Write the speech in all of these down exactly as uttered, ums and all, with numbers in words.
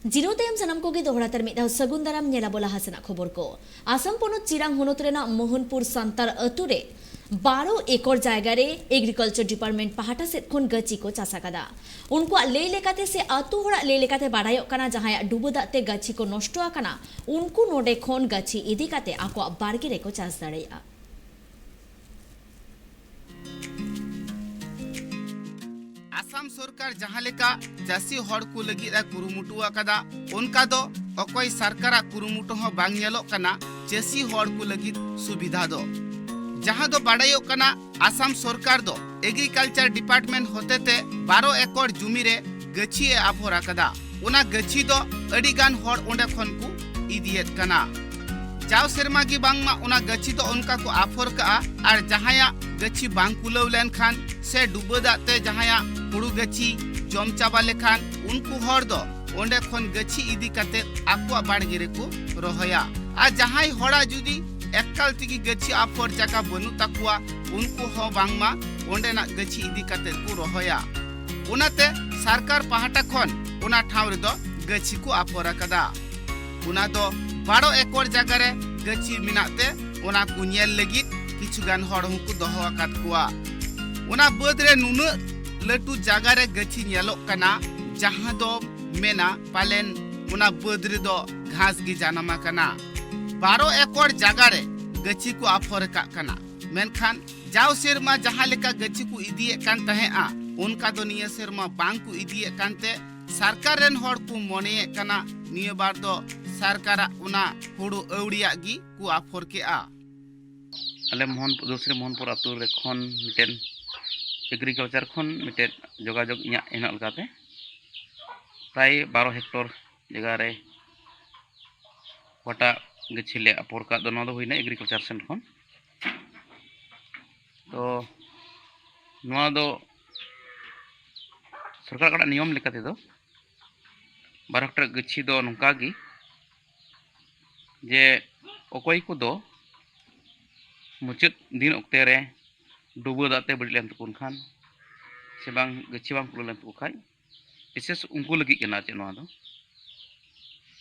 ᱡᱤᱨᱟᱹᱣ ᱛᱟᱭᱚᱢ ᱥᱟᱱᱟᱢ ᱠᱚᱜᱮ ᱫᱚᱦᱲᱟ ᱛᱮ ᱢᱤᱫ ᱫᱷᱟᱣ ᱥᱟᱹᱜᱩᱱ ᱫᱟᱨᱟᱢ᱾ ᱧᱮᱞ ᱟᱵᱚ ᱞᱟᱦᱟ ᱥᱮᱱᱟᱜ ᱠᱷᱚᱵᱚᱨ ᱠᱚ᱾ ᱟᱥᱟᱢ ᱯᱚᱱᱚᱛ ᱪᱤᱨᱟᱝ ᱦᱚᱱᱚᱛ ᱨᱮᱱᱟᱜ ᱢᱳᱦᱚᱱᱯᱩᱨ ᱥᱟᱱᱛᱟᱲ ᱟᱹᱛᱩ ᱨᱮ ᱵᱟᱨᱚ ᱮᱠᱚᱨ ᱡᱟᱭᱜᱟ ᱨᱮ Agriculture Department ᱯᱟᱦᱴᱟ ᱥᱮᱫ ᱠᱷᱚᱱ ᱜᱟᱹᱪᱷᱤ ᱠᱚ ᱪᱟᱥ ᱟᱠᱟᱫᱟ᱾ ᱩᱱᱠᱩᱣᱟᱜ ᱞᱟᱹᱭ ᱞᱮᱠᱟᱛᱮ ᱥᱮ ᱟᱹᱛᱩ ᱦᱚᱲᱟᱜ ᱞᱟᱹᱭ ᱞᱮᱠᱟᱛᱮ ᱵᱟᱰᱟᱭᱚᱜ ᱠᱟᱱᱟ, ᱡᱟᱦᱟᱸᱭᱟᱜ ᱰᱩᱵᱟᱹ ᱫᱟᱜ ᱛᱮ ᱜᱟᱹᱪᱷᱤ ᱠᱚ ᱱᱚᱥᱴᱚ ᱟᱠᱟᱱᱟ, ᱩᱱᱠᱩ ᱱᱚᱰᱮ ᱠᱷᱚᱱ ᱜᱟᱹᱪᱷᱤ ᱤᱫᱤ ᱠᱟᱛᱮ ᱟᱠᱚᱣᱟᱜ ᱵᱟᱲᱜᱮ ᱨᱮᱠᱚ ᱪᱟᱥ ᱫᱟᱲᱮᱭᱟᱜᱼᱟ᱾ ᱟᱥᱟᱢ ᱥᱚᱨᱠᱟᱨ ᱡᱟᱦᱟᱸ ᱞᱮᱠᱟ ᱪᱟᱹᱥᱤ ᱦᱚᱲ ᱠᱚ ᱞᱟᱹᱜᱤᱫ ᱮ ᱠᱩᱨᱩᱢᱩᱴᱩ ᱟᱠᱟᱫᱟ, ᱚᱱᱠᱟ ᱫᱚ ᱚᱠᱚᱭ ᱥᱚᱨᱠᱟᱨᱟᱜ ᱠᱩᱨᱩᱢᱩᱴᱩ ᱦᱚᱸ ᱵᱟᱝ ᱧᱮᱞᱚᱜ ᱠᱟᱱᱟ ᱪᱟᱹᱥᱤ ᱦᱚᱲ ᱠᱚ ᱞᱟᱹᱜᱤᱫ ᱥᱩᱵᱤᱫᱷᱟ ᱫᱚ᱾ ᱡᱟᱦᱟᱸ ᱫᱚ ᱵᱟᱰᱟᱭᱚᱜ ᱠᱟᱱᱟ, ᱟᱥᱟᱢ ᱥᱚᱨᱠᱟᱨ ᱫᱚ Agriculture Department ᱦᱚᱛᱮᱛᱮ ᱵᱟᱨᱚ ᱮᱠᱚᱨ ᱡᱩᱢᱤ ᱨᱮ ᱜᱟᱹᱪᱷᱤ ᱮ ᱟᱯᱷᱚᱨ ᱟᱠᱟᱫᱟ᱾ ᱚᱱᱟ ᱜᱟᱹᱪᱷᱤ ᱫᱚ ᱟᱹᱰᱤ ᱜᱟᱱ ᱦᱚᱲ ᱚᱸᱰᱮ ᱠᱷᱚᱱ ᱠᱚ ᱤᱫᱤᱭᱮᱫ ᱠᱟᱱᱟ᱾ ᱡᱟᱣ ᱥᱮᱨᱢᱟ ᱜᱮ ᱵᱟᱝᱢᱟ ᱚᱱᱟ ᱜᱟᱹᱪᱷᱤ ᱫᱚ ᱚᱱᱠᱟ ᱠᱚ ᱟᱯᱷᱚᱨ ᱠᱟᱜᱼᱟ, ᱟᱨ ᱡᱟᱦᱟᱸᱭᱟᱜ ᱜᱟᱹᱪᱷᱤ ᱵᱟᱝ ᱠᱩᱞᱟᱹᱣ ᱞᱮᱱᱠᱷᱟᱱ ᱥᱮ ᱰᱩᱵᱟᱹ ᱫᱟᱜ ᱛᱮ ᱡᱟᱦᱟᱸᱭᱟᱜ ᱦᱩᱲᱩ ᱜᱟᱹᱪᱷᱤ ᱡᱚᱢ ᱪᱟᱵᱟ ᱞᱮᱠᱷᱟᱱ, ᱩᱱᱠᱩ ᱦᱚᱲ ᱫᱚ ᱚᱸᱰᱮ ᱠᱷᱚᱱ ᱜᱟᱹᱪᱷᱤ ᱤᱫᱤ ᱠᱟᱛᱮ ᱟᱠᱚᱣᱟᱜ ᱵᱟᱲᱜᱮ ᱨᱮᱠᱚ ᱨᱚᱦᱚᱭᱟ᱾ ᱟᱨ ᱡᱟᱦᱟᱸᱭ ᱦᱚᱲᱟᱜ ᱡᱩᱫᱤ ᱮᱠᱟᱞ ᱛᱮᱜᱮ ᱜᱟᱹᱪᱷᱤ ᱟᱯᱷᱚᱨ ᱡᱟᱭᱜᱟ ᱵᱟᱹᱱᱩᱜ ᱛᱟᱠᱚᱣᱟ, ᱩᱱᱠᱩ ᱦᱚᱸ ᱵᱟᱝᱢᱟ ᱚᱸᱰᱮᱱᱟᱜ ᱜᱟᱹᱪᱷᱤ ᱤᱫᱤ ᱠᱟᱛᱮ ᱠᱚ ᱨᱚᱦᱚᱭᱟ᱾ ᱚᱱᱟᱛᱮ ᱥᱚᱨᱠᱟᱨ ᱯᱟᱦᱴᱟ ᱠᱷᱚᱱ ᱚᱱᱟ ᱴᱷᱟᱶ ᱨᱮᱫᱚ ᱜᱟᱹᱪᱷᱤ ᱠᱚ ᱟᱯᱷᱚᱨ ᱟᱠᱟᱫᱟ᱾ ᱚᱱᱟ ᱫᱚ ᱵᱟᱨᱚ ᱮᱠᱚᱨ ᱡᱟᱭᱜᱟ ᱨᱮ ᱜᱟᱹᱪᱷᱤ ᱢᱮᱱᱟᱜ ᱛᱮ, ᱚᱱᱟ ᱠᱚ ᱧᱮᱞ ᱞᱟᱹᱜᱤᱫ ᱠᱤᱪᱷᱩ ᱜᱟᱱ ᱦᱚᱲ ᱦᱚᱸᱠᱚ ᱫᱚᱦᱚ ᱟᱠᱟᱫ ᱠᱚᱣᱟ᱾ ᱚᱱᱟ ᱵᱟᱹᱫᱽ ᱨᱮ ᱱᱩᱱᱟᱹᱜ ᱞᱟᱹᱴᱩ ᱡᱟᱭᱜᱟ ᱨᱮ ᱜᱟᱹᱪᱷᱤ ᱧᱮᱞᱚᱜ ᱠᱟᱱᱟ, ᱡᱟᱦᱟᱸ ᱫᱚ ᱢᱮᱱᱟ ᱯᱟᱞᱮᱱ ᱚᱱᱟ ᱵᱟᱹᱫᱽ ᱨᱮᱫᱚ ᱜᱷᱟᱥ ᱜᱮ ᱡᱟᱱᱟᱢ ᱟᱠᱟᱱᱟ᱾ ᱵᱟᱨᱚ ᱮᱠᱚᱨ ᱡᱟᱭᱜᱟ ᱨᱮ ᱜᱟᱹᱪᱷᱤ ᱠᱚ ᱟᱯᱷᱚᱨ ᱟᱠᱟᱫ ᱠᱟᱱᱟ, ᱢᱮᱱᱠᱷᱟᱱ ᱡᱟᱣ ᱥᱮᱨᱢᱟ ᱡᱟᱦᱟᱸ ᱞᱮᱠᱟ ᱜᱟᱹᱪᱷᱤ ᱠᱚ ᱤᱫᱤᱭᱮᱫ ᱠᱟᱱ ᱛᱟᱦᱮᱸᱫᱼᱟ, ᱚᱱᱠᱟ ᱫᱚ ᱱᱤᱭᱟᱹ ᱥᱮᱨᱢᱟ ᱵᱟᱝ ᱠᱚ ᱤᱫᱤᱭᱮᱫ ᱠᱟᱱᱛᱮ ᱥᱚᱨᱠᱟᱨ ᱨᱮᱱ ᱦᱚᱲ ᱠᱚ ᱢᱚᱱᱮᱭᱮᱫ ᱠᱟᱱᱟ, ᱱᱤᱭᱟᱹ ᱵᱟᱨ ᱫᱚ ᱥᱚᱨᱠᱟᱨᱟᱜ ᱚᱱᱟ ᱦᱩᱲᱩ ᱟᱹᱣᱲᱤᱭᱟᱜ ᱜᱮ ᱠᱚ ᱟᱯᱷᱚᱨ ᱠᱮᱜᱼᱟ᱾ ᱟᱞᱮ ᱢᱳᱦᱚᱱ, ᱫᱚᱥᱨᱤ ᱢᱳᱦᱚᱱᱯᱩᱨ ᱟᱹᱛᱩ ᱨᱮ ᱠᱷᱚᱱ ᱢᱤᱫᱴᱮᱱ Agriculture ᱠᱷᱚᱱ ᱢᱤᱫᱴᱮᱱ ᱡᱳᱜᱟᱡᱳᱜᱽ ᱤᱧᱟᱹᱜ ᱦᱮᱱᱟᱜ ᱞᱮᱠᱟᱛᱮ, ᱯᱨᱟᱭ ᱵᱟᱨᱚ ᱦᱮᱠᱴᱚᱨ ᱡᱟᱭᱜᱟ ᱨᱮ ᱚᱠᱟᱴᱟᱜ ᱜᱟᱹᱪᱷᱤ ᱞᱮ ᱟᱯᱷᱚᱨ ᱠᱟᱜ ᱫᱚ, ᱱᱚᱣᱟ ᱫᱚ ᱦᱩᱭᱱᱟ Agriculture ᱥᱮᱱ ᱠᱷᱚᱱ᱾ ᱛᱚ ᱱᱚᱣᱟ ᱫᱚ ᱥᱚᱨᱠᱟᱨ ᱚᱠᱟᱴᱟᱜ ᱱᱤᱭᱚᱢ ᱞᱮᱠᱟ ᱛᱮᱫᱚ ᱵᱟᱨᱚ ᱦᱮᱠᱴᱚᱨ ᱜᱟᱹᱪᱷᱤ ᱫᱚ ᱱᱚᱝᱠᱟ ᱜᱮ, ᱡᱮ ᱚᱠᱚᱭ ᱠᱚᱫᱚ ᱢᱩᱪᱟᱹᱫ ᱫᱤᱱ ᱚᱠᱛᱮ ᱨᱮ ᱰᱩᱵᱟᱹ ᱫᱟᱜ ᱛᱮ ᱵᱟᱹᱲᱤᱡ ᱞᱮᱱ ᱛᱟᱠᱚ ᱠᱷᱟᱱ, ᱥᱮ ᱵᱟᱝ ᱜᱟᱹᱪᱷᱤ ᱵᱟᱝ ᱠᱩᱞᱟᱹᱣ ᱞᱮᱱ ᱛᱟᱠᱚ ᱠᱷᱟᱱ, ᱵᱤᱥᱮᱥ ᱩᱱᱠᱩ ᱞᱟᱹᱜᱤᱫ ᱠᱟᱱᱟ ᱪᱮᱫ ᱱᱚᱣᱟ ᱫᱚ᱾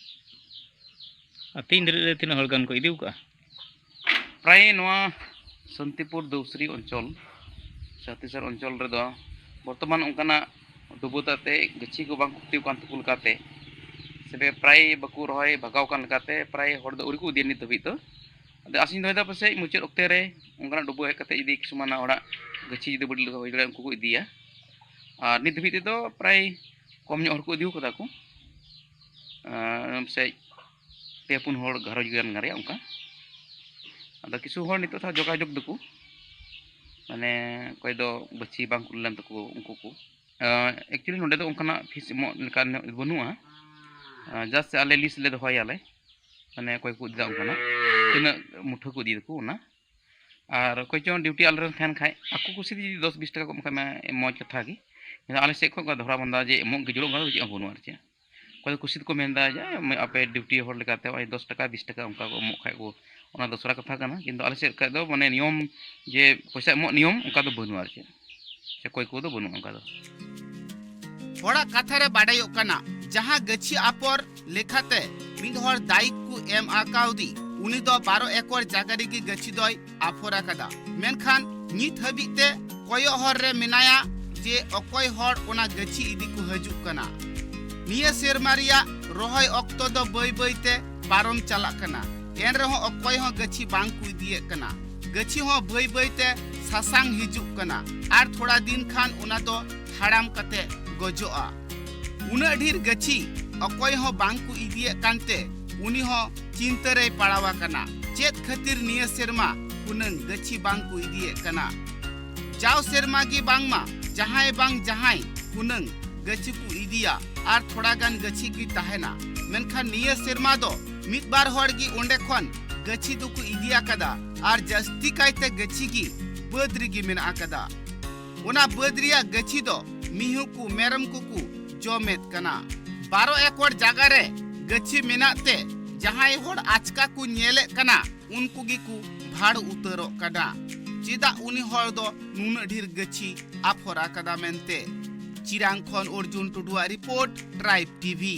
ᱟᱨ ᱛᱤᱱ ᱫᱷᱟᱹᱨᱤᱡ ᱨᱮ ᱛᱤᱱᱟᱹᱜ ᱦᱚᱲ ᱜᱟᱱ ᱠᱚ ᱤᱫᱤ ᱟᱠᱟᱫᱼᱟ? ᱯᱨᱟᱭ ᱱᱚᱣᱟ ᱥᱟᱱᱛᱤᱯᱩᱨ ᱫᱩᱥᱨᱤ ᱚᱧᱪᱚᱞ ᱥᱮ ᱦᱟᱹᱛᱤᱥᱟᱨ ᱚᱧᱪᱚᱞ ᱨᱮᱫᱚ ᱵᱚᱨᱛᱚᱢᱟᱱ ᱚᱱᱠᱟᱱᱟᱜ ᱰᱩᱵᱟᱹ ᱫᱟᱜ ᱛᱮ ᱜᱟᱹᱪᱷᱤ ᱠᱚ ᱵᱟᱝ ᱠᱷᱩᱛᱤ ᱟᱠᱟᱱ ᱛᱟᱠᱚ ᱞᱮᱠᱟᱛᱮ ᱥᱮ ᱯᱨᱟᱭ ᱵᱟᱠᱚ ᱨᱚᱦᱚᱭ ᱵᱷᱟᱜᱟᱣ ᱟᱠᱟᱱ ᱞᱮᱠᱟᱛᱮ ᱯᱨᱟᱭ ᱦᱚᱲ ᱫᱚ ᱟᱹᱣᱨᱤ ᱠᱚ ᱤᱫᱤᱭᱟ ᱱᱤᱛ ᱫᱷᱟᱹᱵᱤᱡ ᱫᱚ᱾ ᱟᱫᱚ ᱟᱥᱤᱧ ᱫᱚᱦᱚᱭᱮᱫᱟ ᱯᱟᱥᱮᱡ ᱢᱩᱪᱟᱹᱫ ᱚᱠᱛᱮ ᱨᱮ ᱚᱱᱠᱟᱱᱟᱜ ᱰᱩᱵᱟᱹ ᱦᱮᱡ ᱠᱟᱛᱮ ᱡᱩᱫᱤ ᱠᱤᱪᱷᱩ ᱢᱟᱱᱟ ᱦᱚᱲᱟᱜ ᱜᱟᱹᱪᱷᱤ ᱡᱩᱫᱤ ᱵᱟᱹᱲᱤᱡ ᱞᱮᱠᱟ ᱦᱩᱭ ᱫᱟᱲᱮᱭᱟᱜᱼᱟ, ᱩᱱᱠᱩ ᱠᱚ ᱤᱫᱤᱭᱟ᱾ ᱟᱨ ᱱᱤᱛ ᱫᱷᱟᱹᱵᱤᱡ ᱛᱮᱫᱚ ᱯᱨᱟᱭ ᱠᱚᱢ ᱧᱚᱜ ᱦᱚᱲ ᱠᱚ ᱤᱫᱤ ᱠᱟᱫᱟ ᱠᱚ᱾ ᱟᱨ ᱯᱟᱥᱮᱡ ᱯᱮ ᱯᱩᱱ ᱦᱚᱲ ᱜᱷᱟᱨᱚᱸᱡᱽ ᱜᱟᱱ ᱨᱮᱭᱟᱜ ᱚᱱᱠᱟ᱾ ᱟᱫᱚ ᱠᱤᱪᱷᱩ ᱦᱚᱲ ᱱᱤᱛᱚᱜ ᱫᱚ ᱡᱳᱜᱟᱡᱳᱜᱽ ᱫᱟᱠᱚ, ᱢᱟᱱᱮ ᱚᱠᱚᱭ ᱫᱚ ᱜᱟᱹᱪᱷᱤ ᱵᱟᱝ ᱠᱩᱞ ᱞᱮᱱ ᱛᱟᱠᱚ ᱩᱱᱠᱩ ᱠᱚ᱾ ᱮᱠᱪᱩᱭᱮᱞᱤ ᱱᱚᱸᱰᱮ ᱫᱚ ᱚᱱᱠᱟᱱᱟᱜ ᱯᱷᱤᱥ ᱮᱢᱚᱜ ᱞᱮᱠᱟ ᱵᱟᱹᱱᱩᱜᱼᱟ᱾ ᱡᱟᱥᱴ ᱟᱞᱮ ᱞᱤᱥᱴ ᱞᱮ ᱫᱚᱦᱚᱭᱟᱞᱮ, ᱢᱟᱱᱮ ᱚᱠᱚᱭ ᱠᱚ ᱤᱫᱤᱭᱟ ᱚᱱᱠᱟᱱᱟᱜ, ᱛᱤᱱᱟᱹᱜ ᱢᱩᱴᱷᱟᱹ ᱠᱚ ᱤᱫᱤᱭ ᱫᱟᱠᱚ ᱚᱱᱟ᱾ ᱟᱨ ᱚᱠᱚᱭ ᱪᱚᱝ ᱰᱤᱭᱩᱴᱤ ᱟᱞᱮ ᱨᱮᱱ ᱛᱟᱦᱮᱱ ᱠᱷᱟᱡ, ᱟᱠᱚ ᱠᱩᱥᱤ ᱛᱮ ᱡᱩᱫᱤ ᱫᱚᱥ ᱵᱤᱥ ᱴᱟᱠᱟ ᱠᱚ ᱮᱢᱚᱜ ᱠᱷᱟᱡ ᱢᱟ ᱢᱚᱡᱽ ᱠᱟᱛᱷᱟ ᱜᱮ᱾ ᱟᱞᱮ ᱥᱮᱫ ᱠᱷᱚᱱ ᱫᱷᱚᱨᱟ ᱵᱟᱸᱫᱷᱟ ᱡᱮ ᱮᱢᱚᱜ ᱜᱮ ᱡᱟᱹᱨᱩᱲ, ᱚᱱᱠᱟ ᱫᱚ ᱪᱮᱫ ᱦᱚᱸ ᱵᱟᱹᱱᱩᱜᱼᱟ ᱟᱨ ᱪᱮᱫ᱾ ᱚᱠᱚᱭ ᱫᱚ ᱠᱩᱥᱤ ᱛᱮᱠᱚ ᱢᱮᱱᱫᱟ ᱡᱮ ᱟᱯᱮ ᱰᱤᱭᱩᱴᱤ ᱦᱚᱲ ᱞᱮᱠᱟᱛᱮ ᱱᱚᱜᱼᱚᱭ ᱫᱚᱥ ᱴᱟᱠᱟ ᱵᱤᱥ ᱴᱟᱠᱟ ᱚᱱᱠᱟ ᱠᱚ ᱮᱢᱚᱜ ᱠᱷᱟᱡ ᱠᱚ, ᱚᱱᱟ ᱫᱚᱥᱨᱟ ᱠᱟᱛᱷᱟ ᱠᱟᱱᱟ᱾ ᱠᱤᱱᱛᱩ ᱟᱞᱮ ᱥᱮᱫ ᱠᱷᱟᱡ ᱫᱚ ᱢᱟᱱᱮ ᱱᱤᱭᱚᱢ ᱡᱮ ᱯᱚᱭᱥᱟ ᱮᱢᱚᱜ ᱱᱤᱭᱚᱢ ᱚᱱᱠᱟ ᱫᱚ ᱵᱟᱹᱱᱩᱜᱼᱟ ᱟᱨ ᱪᱮᱫ, ᱥᱮ ᱠᱚᱭ ᱠᱚᱫᱚ ᱵᱟᱹᱱᱩᱜᱼᱟ ᱚᱱᱠᱟ ᱫᱚ᱾ ᱦᱚᱲᱟᱜ ᱠᱟᱛᱷᱟ ᱨᱮ ᱵᱟᱰᱟᱭᱚᱜ ᱠᱟᱱᱟ, ᱡᱟᱦᱟᱸ ᱜᱟᱹᱪᱷᱤ ᱟᱯᱚᱨ ᱞᱮᱠᱷᱟᱛᱮ ᱢᱤᱫ ᱦᱚᱲ ᱫᱟᱭᱤᱠ ᱠᱚ ᱮᱢ ᱟᱠᱟᱣᱫᱤ, ᱩᱱᱤ ᱫᱚ ᱵᱟᱨᱚ ᱮᱠᱚᱨ ᱡᱟᱭᱜᱟ ᱨᱮᱜᱮ ᱜᱟᱹᱪᱷᱤ ᱫᱚᱭ ᱟᱯᱷᱚᱨ ᱟᱠᱟᱫᱟ᱾ ᱢᱮᱱᱠᱷᱟᱱ ᱱᱤᱛ ᱦᱟᱹᱵᱤᱡ ᱛᱮ ᱠᱚᱭᱚᱜ ᱦᱚᱨ ᱨᱮ ᱢᱮᱱᱟᱭᱟ ᱡᱮ ᱚᱠᱚᱭ ᱦᱚᱲ ᱚᱱᱟ ᱜᱟᱹᱪᱷᱤ ᱤᱫᱤ ᱠᱚ ᱦᱤᱡᱩᱜ ᱠᱟᱱᱟ᱾ ᱱᱤᱭᱟᱹ ᱥᱮᱨᱢᱟ ᱨᱮᱭᱟᱜ ᱨᱚᱦᱚᱭ ᱚᱠᱛᱚ ᱫᱚ ᱵᱟᱹᱭ ᱵᱟᱹᱭ ᱛᱮ ᱯᱟᱨᱚᱢ ᱪᱟᱞᱟᱜ ᱠᱟᱱᱟ, ᱮᱱ ᱨᱮᱦᱚᱸ ᱚᱠᱚᱭ ᱦᱚᱸ ᱜᱟᱹᱪᱷᱤ ᱵᱟᱝ ᱠᱚ ᱤᱫᱤᱭᱮᱫ ᱠᱟᱱᱟ᱾ ᱜᱟᱹᱪᱷᱤ ᱦᱚᱸ ᱵᱟᱹᱭ ᱵᱟᱹᱭ ᱛᱮ ᱥᱟᱥᱟᱝ ᱦᱤᱡᱩᱜ ᱠᱟᱱᱟ ᱟᱨ ᱛᱷᱚᱲᱟ ᱫᱤᱱ ᱠᱷᱟᱱ ᱚᱱᱟ ᱫᱚ ᱦᱟᱲᱟᱢ ᱠᱟᱛᱮ ᱜᱚᱡᱚᱜᱼᱟ᱾ ᱩᱱᱟᱹᱜ ᱰᱷᱮᱨ ᱜᱟᱹᱪᱷᱤ ᱚᱠᱚᱭ ᱦᱚᱸ ᱵᱟᱝ ᱠᱚ ᱤᱫᱤᱭᱮᱫ ᱠᱟᱱᱛᱮ ᱩᱱᱤ ᱦᱚᱸ ᱪᱤᱱᱛᱟᱹ ᱨᱮᱭ ᱯᱟᱲᱟᱣ ᱟᱠᱟᱱᱟ᱾ ᱪᱮᱫ ᱠᱷᱟᱹᱛᱤᱨ ᱱᱤᱭᱟᱹ ᱥᱮᱨᱢᱟ ᱦᱩᱱᱟᱹᱝ ᱜᱟᱹᱪᱷᱤ ᱵᱟᱝ ᱠᱚ ᱤᱫᱤᱭᱮᱫ ᱠᱟᱱᱟ? ᱡᱟᱣ ᱥᱮᱨᱢᱟ ᱜᱮ ᱵᱟᱝᱢᱟ ᱡᱟᱦᱟᱸᱭ ᱵᱟᱝ ᱡᱟᱦᱟᱸᱭ ᱦᱩᱱᱟᱹᱝ ᱜᱟᱹᱪᱷᱤ ᱠᱚ ᱤᱫᱤᱭᱟ ᱟᱨ ᱛᱷᱚᱲᱟ ᱜᱟᱱ ᱜᱟᱹᱪᱷᱤ ᱜᱮ ᱛᱟᱦᱮᱱᱟ᱾ ᱢᱮᱱᱠᱷᱟᱱ ᱱᱤᱭᱟᱹ ᱥᱮᱨᱢᱟ ᱫᱚ ᱢᱤᱫ ᱵᱟᱨ ᱦᱚᱲ ᱜᱮ ᱚᱸᱰᱮ ᱠᱷᱚᱱ ᱜᱟᱹᱪᱷᱤ ᱫᱚᱠᱚ ᱤᱫᱤ ᱟᱠᱟᱫᱟ ᱟᱨ ᱡᱟᱹᱥᱛᱤ ᱠᱟᱭᱛᱮ ᱜᱟᱹᱪᱷᱤ ᱜᱮ ᱵᱟᱹᱫᱽ ᱨᱮᱜᱮ ᱢᱮᱱᱟᱜ ᱟᱠᱟᱫᱟ᱾ ᱚᱱᱟ ᱵᱟᱹᱫᱽ ᱨᱮᱭᱟᱜ ᱜᱟᱹᱪᱷᱤ ᱫᱚ ᱢᱤᱦᱩ ᱠᱚ, ᱢᱮᱨᱚᱢ ᱠᱚᱠᱚ ᱡᱚᱢᱮᱫ ᱠᱟᱱᱟ᱾ ᱵᱟᱨᱚ ᱮᱠᱚᱨ ᱡᱟᱭᱜᱟ ᱨᱮ ᱜᱟᱹᱪᱷᱤ ᱢᱮᱱᱟᱜ ᱛᱮ ᱡᱟᱦᱟᱸᱭ ᱦᱚᱲ ᱟᱪᱠᱟ ᱠᱚ ᱧᱮᱞᱮᱫ ᱠᱟᱱᱟ, ᱩᱱᱠᱩ ᱜᱮᱠᱚ ᱵᱷᱟᱲ ᱩᱛᱟᱹᱨᱚᱜ ᱠᱟᱱᱟ᱾ ᱪᱮᱫᱟᱜ ᱩᱱᱤ ᱦᱚᱲ ᱫᱚ ᱱᱩᱱᱟᱹᱜ ᱰᱷᱮᱨ ᱜᱟᱹᱪᱷᱤ ᱟᱯᱷᱚᱨ ᱟᱠᱟᱫᱟ ᱢᱮᱱᱛᱮ? ᱪᱤᱨᱟᱝ ᱠᱷᱚᱱ ᱚᱨᱡᱩᱱ ᱴᱩᱰᱩᱣᱟᱜ ᱨᱤᱯᱳᱨᱴ, ᱴᱨᱟᱭᱤᱵᱽ ᱴᱤᱵᱷᱤ᱾